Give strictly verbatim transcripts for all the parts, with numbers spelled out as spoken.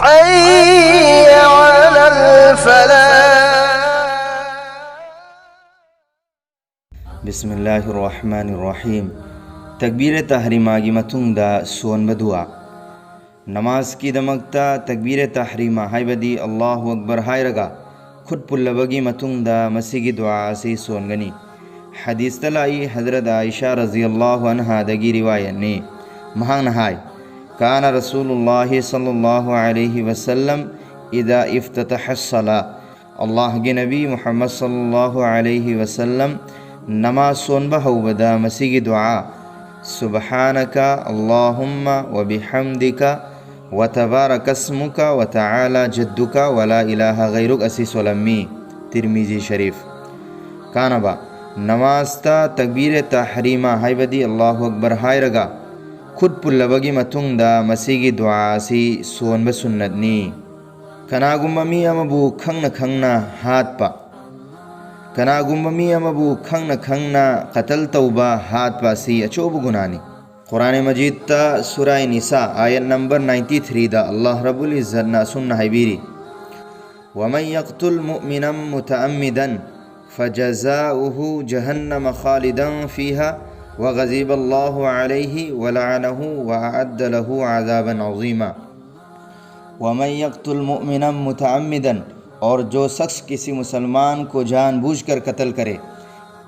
حي على الفلاح. ބިސްމިﷲ ރަޙްމާނި ރަޙީމް. ތަކްބީރެ ތަޙްރީމާގެ މަތުން ދާ ސޯންބަ ދުޢާ. ނަމާޒްގެ ދަމަކްތާ ތަކްބީރެ ތަޙްރީމާ ހަތް ބަދީ ﷲ އަކްބަރު ހާއިރަގަ ޚުތްބު ލައްވަގެ މަތުން ދާ މަސީގެ ދުޢާއަސީ ސޯންގަނީ. ޙަދީޘްތައް އައީ ޙަޟްރަތް ޢާއިޝާ ރަޟިޔަﷲ ޢަންހާ ދަގީ ރިވާޔަތް ނެތް. މަހާން ނަހާއި. كان رسول الله صلى الله عليه وسلم إذا افتتح الصلاة. ﷲ ގެ ނަބީ މުޙައްމަދު ޞައްލަﷲ ޢަލައިހި ވަސައްލަމް ނަމާޒް ސޯންބަ ހަތް ބަދީ މަސީގެ ދުޢާ. سبحانك اللهم وبحمدك وتبارك اسمك وتعالى جدك ولا إله غيرك އަސީ ސޮލަންވީ. ތިރްމިޒީ ޝަރީފް. ކާނަބާ، ނަމާޒްތާ ތަކްބީރެ ތަޙްރީމާ ހަތް ބަދީ ﷲ އަކްބަރު ހާއިރަގަ ޚުތްބު ލައްވަގެ މަތުން ދާ މަސީގެ ދުޢާއަސީ ސޯންބަ ސުންނަތް ނެތް. ކަނާ ގުނބަ މީ އަމަބޫ ކަންނަ ކަންނަ ހާތްޕަ. ކަނާ ގުނބަ މީ އަމަބޫ ކަންނަ ކަންނަ ޤަތަލް ތައުބާ ހާތްޕަ އަސީ އަޗޯބު ގުނާނީ. ޤުރްއާނޭ މަޖީދުތާ ސޫރާއި ނިސާ އާޔަތް ނަމްބަރު ނައިންޓީ ތްރީ ދަ ﷲ ރައްބުލް ޢިއްޒަތު ނަސް ނަހައިވީރީ. ومن يقتل مؤمنا متعمدا فجزاؤه جهنم خالدا فيها وغضب الله عليه ولعنه وأعد له عذابا عظيما. ومن يقتل مؤمنا متعمدا، اور جو شخص کسی مسلمان کو جان بوجھ کر قتل کرے،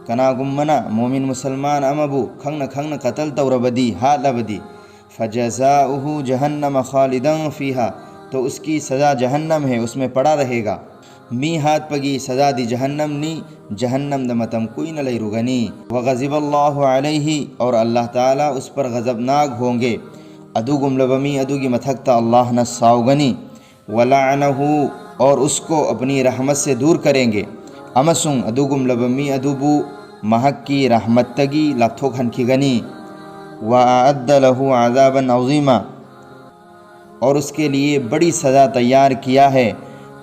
ކަނާ ގުނބަނަށް މުއުމިން މުސަލްމާން އަމަބޫ ކަންނަ ކަންނަ ޤަތަލް ތައުރަ ބަދީ، ހާލަ ބަދީ، فجزاؤه جهنم خالدا فيها، تو اس کی سزا جہنم ہے، اس میں پڑا رہے گا. މީ ހާތްޕަގެ ސަޒާ ދީ ޖަހަންނަމް ނީ، ޖަހަންނަމް ދަމަތަން ކުއިނަލައިރުގަނީ. وغضب الله عليه، اور ﷲ ތަޢާލާ އުސްޕަރު ޣަޟަބްނާކް ހޮނގޭ. އަދުގުން ލައްވަމީ އަދުގެ މަތަކްތައް ﷲ ނައްސާވުގަނީ. ولعنه، اور اس کو اپنی رحمت سے دور کریں گے. އަމަސުން އަދުގުން ލައްވަމީ އަދުބޫ މަހަކީ ރަޙްމަތްތަކުގެ ލަފްތަކުން ކިޔަނީ. وأعد له عذابا عظيما، اور اس کے لیے بڑی سزا تیار کیا ہے.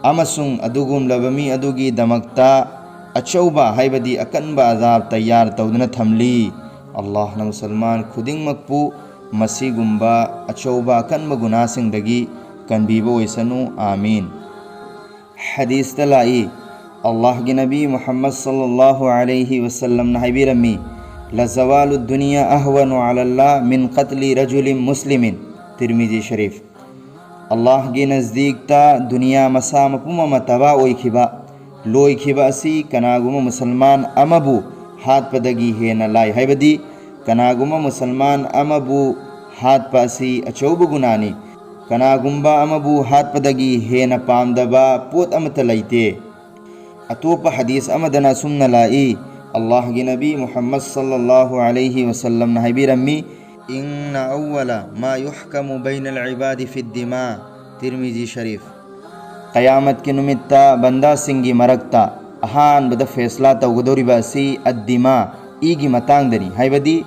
އަމަސުން އަދުގުން ލައްވަމީ އަދުގެ ދަމަކްތައް އަޗޯބާ ހަތް ބަދީ އަކަންބަ ޢަޛާބު ތައްޔާރު ތައުދިނަ ތަމްލީ. ﷲ ނަމު ސަލްމާން ކުދިންމަކު މަސީ ގުނބަ އަޗޯބާ އަކަންބަ ގުނާސިން ދަގީ ꯀꯟꯕꯤꯕ ꯑꯣꯏꯁꯅꯨ꯫ ꯑꯥꯃꯤꯟ꯫ ꯍꯗꯤꯁꯇ ꯂꯥꯛꯏ, ꯑꯜꯂꯥꯍꯒꯤ ꯅꯕꯤ ꯃꯨꯍꯝꯃꯗ ꯁꯜꯂꯜꯂꯥꯍꯨ ꯑꯂꯩꯍꯤ ꯋꯁꯜꯂꯝꯅ ꯍꯥꯏꯕꯤꯔꯝꯃꯤ, "ꯂꯖꯋꯥꯂꯨ ꯗꯨꯅꯤꯌꯥ ꯑꯍꯋꯥꯅꯨ ꯑꯂꯜꯂꯥ ꯃꯤꯟ ꯀꯠꯂꯤ ꯔꯖꯨꯂꯤꯝ ꯃꯨꯁꯂꯤꯃꯤꯟ"꯫ ꯇꯤꯔꯃꯤꯖꯤ ꯁꯔꯤꯐ꯫ ꯑꯜꯂꯥꯍꯒꯤ ꯅꯖꯗꯤꯛꯇ ꯗꯨꯅꯤꯌꯥ ꯃꯁꯥ ꯃꯄꯨꯝ ꯑꯃ ꯇꯕꯥ ꯑꯣꯏꯈꯤꯕ, ꯂꯣꯏꯈꯤꯕ ꯑꯁꯤ ꯀꯅꯥꯒꯨꯝꯕ ꯃꯨꯁꯜꯃꯥꯟ ꯑꯃꯕꯨ ꯍꯥꯠꯄꯗꯒꯤ ꯍꯦꯟꯅ ꯂꯥꯏ꯫ ꯍꯥꯏꯕꯗꯤ ꯀꯅꯥꯒꯨꯝꯕ ꯃꯨꯁꯜꯃꯥꯟ ꯑꯃꯕꯨ ꯍꯥꯠꯄ ꯑꯁꯤ ꯑꯆꯧꯕ ꯒꯨꯅꯥꯅꯤ꯫ ꯀꯅꯥꯒꯨꯝꯕ ꯑꯃꯕꯨ ꯍꯥꯠꯄꯗꯒꯤ ꯍꯦꯟꯅ ꯄꯥꯝꯗꯕ ꯄꯣꯠ ꯑꯃꯠꯇ ꯂꯩꯇꯦ꯫ ꯑꯇꯣꯞꯄ ꯍꯗꯤꯁ ꯑꯃꯗꯅ ꯑꯁꯨꯝꯅ ꯂꯥꯛꯏ, ꯑꯜꯂꯥꯍꯒꯤ ꯅꯕꯤ ꯃꯨꯍꯝꯃꯗ ꯁꯜꯂꯜꯂꯥꯍꯨ ꯑꯂꯩꯍꯤ ꯋꯁꯜꯂꯝꯅ ꯍꯥꯏꯕꯤꯔꯝꯃꯤ, "ꯏꯟꯅ ꯑꯋ꯭ꯋꯂ ꯃꯥ ꯌꯨꯍꯀꯃꯨ ꯕꯩꯅꯜ ꯏꯕꯥꯗꯤ ꯐꯤꯗ ꯗꯤꯃꯥ"꯫ ꯇꯤꯔꯃꯤꯖꯤ ꯁꯔꯤꯐ꯫ ꯀꯌꯥꯃꯠꯀꯤ ꯅꯨꯃꯤꯠꯇ ꯕꯟꯗꯥꯁꯤꯡꯒꯤ ꯃꯔꯛꯇ ꯑꯍꯥꯟꯕꯗ ꯐꯦꯁꯂꯥ ꯇꯧꯒꯗꯧꯔꯤꯕ ꯑꯁꯤ ꯑꯗ ꯗꯤꯃꯥ, ꯏꯒꯤ ꯃꯇꯥꯡꯗꯅꯤ꯫ ꯍꯥꯏꯕꯗꯤ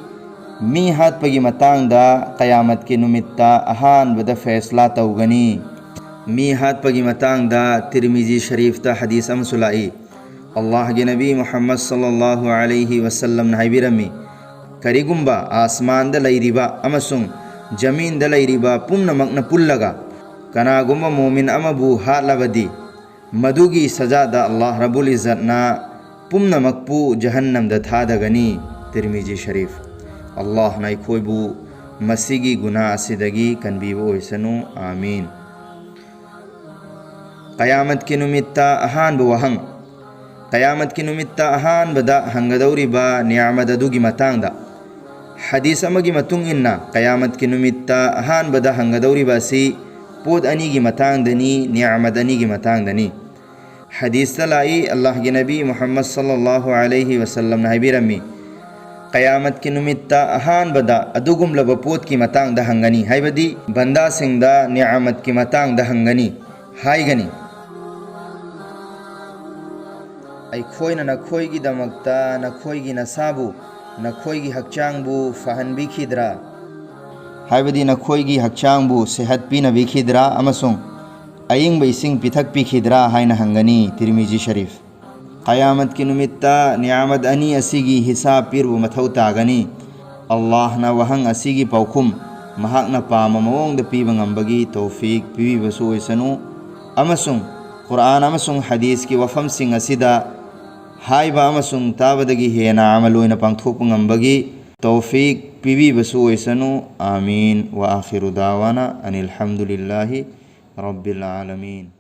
ꯃꯤ ꯍꯥꯠꯄꯒꯤ ꯃꯇꯥꯡꯗ ꯀꯌꯥꯃꯠꯀꯤ ꯅꯨꯃꯤꯠꯇ ꯑꯍꯥꯟꯕꯗ ꯐꯦꯁꯂꯥ ꯇꯧꯒꯅꯤ꯫ ꯃꯤ ꯍꯥꯠꯄꯒꯤ ꯃꯇꯥꯡꯗ ꯇꯤꯔꯃꯤꯖꯤ ꯁꯔꯤꯐꯇ ꯍꯗꯤꯁ ꯑꯃꯁꯨ ꯂꯥꯛꯏ꯫ ꯑꯜꯂꯥꯍꯒꯤ ꯅꯕꯤ ꯃꯨꯍꯝꯃꯗ ꯁꯜꯂꯜꯂꯥꯍꯨ ꯑꯂꯩꯍꯤ ꯋꯁꯜꯂꯝꯅ ꯍꯥꯏꯕꯤꯔꯝꯃꯤ, "ꯀꯔꯤꯒꯨꯝꯕ ꯑꯥꯁꯃꯥꯟꯗ ꯂꯩꯔꯤꯕ ꯑꯃꯁꯨꯡ ꯖꯃꯤꯟꯗ ꯂꯩꯔꯤꯕ ꯄꯨꯝꯅꯃꯛꯅ ꯄꯨꯜꯂꯒ ꯀꯅꯥꯒꯨꯝꯕ ꯃꯣꯃꯤꯟ ꯑꯃꯕꯨ ꯍꯥꯠꯂꯕꯗꯤ, ꯃꯗꯨꯒꯤ ꯁꯖꯥꯗ ꯑꯜꯂꯥꯍ ꯔꯕꯨꯜ ꯏꯖꯠꯅ ꯄꯨꯝꯅꯃꯛꯄꯨ ꯖꯍꯟꯅꯝꯗ ꯊꯥꯗꯒꯅꯤ"꯫ ꯇꯤꯔꯃꯤꯖꯤ ꯁꯔꯤꯐ꯫ ꯑꯜꯂꯥꯍꯅ ꯑꯩꯈꯣꯏꯕꯨ ꯃꯁꯤꯒꯤ ꯒꯨꯅꯥ ꯑꯁꯤꯗꯒꯤ ꯀꯟꯕꯤꯕ ꯑꯣꯏꯁꯅꯨ꯫ ꯑꯥꯃꯤꯟ꯫ ꯀꯌꯥꯃꯠꯀꯤ ꯅꯨꯃꯤꯠꯇ ꯑꯍꯥꯟꯕ ꯋꯥꯍꯪ꯫ ꯀꯌꯥꯃꯠꯀꯤ ꯅꯨꯃꯤꯠꯇ ꯑꯍꯥꯟꯕꯗ ꯍꯪꯒꯗꯧꯔꯤꯕ ꯅꯤꯌꯥꯃꯠ ꯑꯗꯨꯒꯤ ꯃꯇꯥꯡꯗ꯫ ꯍꯗꯤꯁ ꯑꯃꯒꯤ ꯃꯇꯨꯡ ꯏꯟꯅ, ꯀꯌꯥꯃꯠꯀꯤ ꯅꯨꯃꯤꯠꯇ ꯑꯍꯥꯟꯕꯗ ꯍꯪꯒꯗꯧꯔꯤꯕ ꯑꯁꯤ ꯄꯣꯠ ꯑꯅꯤꯒꯤ ꯃꯇꯥꯡꯗꯅꯤ, ꯅꯤꯌꯥꯃꯠ ꯑꯅꯤꯒꯤ ꯃꯇꯥꯡꯗꯅꯤ꯫ ꯍꯗꯤꯁꯇ ꯂꯥꯛꯏ, ꯑꯜꯂꯥꯍꯒꯤ ꯅꯕꯤ ꯃꯨꯍꯝꯃꯗ ꯁꯜꯂꯜꯂꯥꯍꯨ ꯑꯂꯩꯍꯤ ꯋꯁꯜꯂꯝꯅ ꯍꯥꯏꯕꯤꯔꯝꯃꯤ, "ꯀꯌꯥꯃꯠꯀꯤ ꯅꯨꯃꯤꯠꯇ ꯑꯍꯥꯟꯕꯗ ꯑꯗꯨꯒꯨꯝꯂꯕ ꯄꯣꯠꯀꯤ ꯃꯇꯥꯡꯗ ꯍꯪꯒꯅꯤ", ꯍꯥꯏꯕꯗꯤ ꯕꯟꯗꯥꯁꯤꯡꯗ ꯅꯤꯌꯥꯃꯠꯀꯤ ꯃꯇꯥꯡꯗ ꯍꯪꯒꯅꯤ, ꯍꯥꯏꯒꯅꯤ, "ꯑꯩꯈꯣꯏꯅ ꯅꯈꯣꯏꯒꯤꯗꯃꯛꯇ ꯅꯈꯣꯏꯒꯤ ꯅꯁꯥꯕꯨ, ꯅꯈꯣꯏꯒꯤ ꯍꯛꯆꯥꯡꯕꯨ ꯐꯍꯟꯕꯤꯈꯤꯗ꯭ꯔꯥ?" ꯍꯥꯏꯕꯗꯤ ꯅꯈꯣꯏꯒꯤ ꯍꯛꯆꯥꯡꯕꯨ ꯁꯦꯍꯠ ꯄꯤꯅꯕꯤꯈꯤꯗ꯭ꯔꯥ ꯑꯃꯁꯨꯡ ꯑꯏꯪꯕ ꯏꯁꯤꯡ ꯄꯤꯊꯛꯄꯤꯈꯤꯗ꯭ꯔꯥ ꯍꯥꯏꯅ ꯍꯪꯒꯅꯤ꯫ ꯇꯤꯔꯃꯤꯖꯤ ꯁꯔꯤꯐ꯫ ꯀꯌꯥꯃꯠꯀꯤ ꯅꯨꯃꯤꯠꯇ ꯅꯤꯌꯥꯃꯠ ꯑꯅꯤ ꯑꯁꯤꯒꯤ ꯍꯤꯁꯥꯕ ꯄꯤꯔꯨꯕ ꯃꯊꯧ ꯇꯥꯒꯅꯤ꯫ ꯑꯜꯂꯥꯍꯅ ꯋꯥꯍꯪ ꯑꯁꯤꯒꯤ ꯄꯥꯎꯈꯨꯝ ꯃꯍꯥꯛꯅ ꯄꯥꯝꯕ ꯃꯑꯣꯡꯗ ꯄꯤꯕ ꯉꯝꯕꯒꯤ ꯇꯧꯐꯤꯛ ꯄꯤꯕꯤꯕꯁꯨ ꯑꯣꯏꯁꯅꯨ, ꯑꯃꯁꯨꯡ ꯀꯨꯔꯥꯟ ꯑꯃꯁꯨꯡ ꯍꯗꯤꯁꯀꯤ ꯋꯥꯐꯝꯁꯤꯡ ꯑꯁꯤꯗ ꯍꯥꯏꯕ ꯑꯃꯁꯨꯡ ꯇꯥꯕꯗꯒꯤ ꯍꯦꯟꯅ ꯑꯃꯜ ꯑꯣꯏꯅ ꯄꯥꯡꯊꯣꯛꯄ ꯉꯝꯕꯒꯤ ꯇꯧꯐꯤꯛ ꯄꯤꯕꯤꯕꯁꯨ ꯑꯣꯏꯁꯅꯨ꯫ ꯑꯥꯃꯤꯟ꯫ ꯋꯥ ꯑꯥꯈꯤꯔꯨ ꯗꯥꯋꯥꯅ ꯑꯅꯤꯜ ꯍꯝꯗꯨꯂꯤꯜꯂꯥꯍꯤ ꯔꯕꯤꯜ ꯑꯥꯂꯃꯤꯟ꯫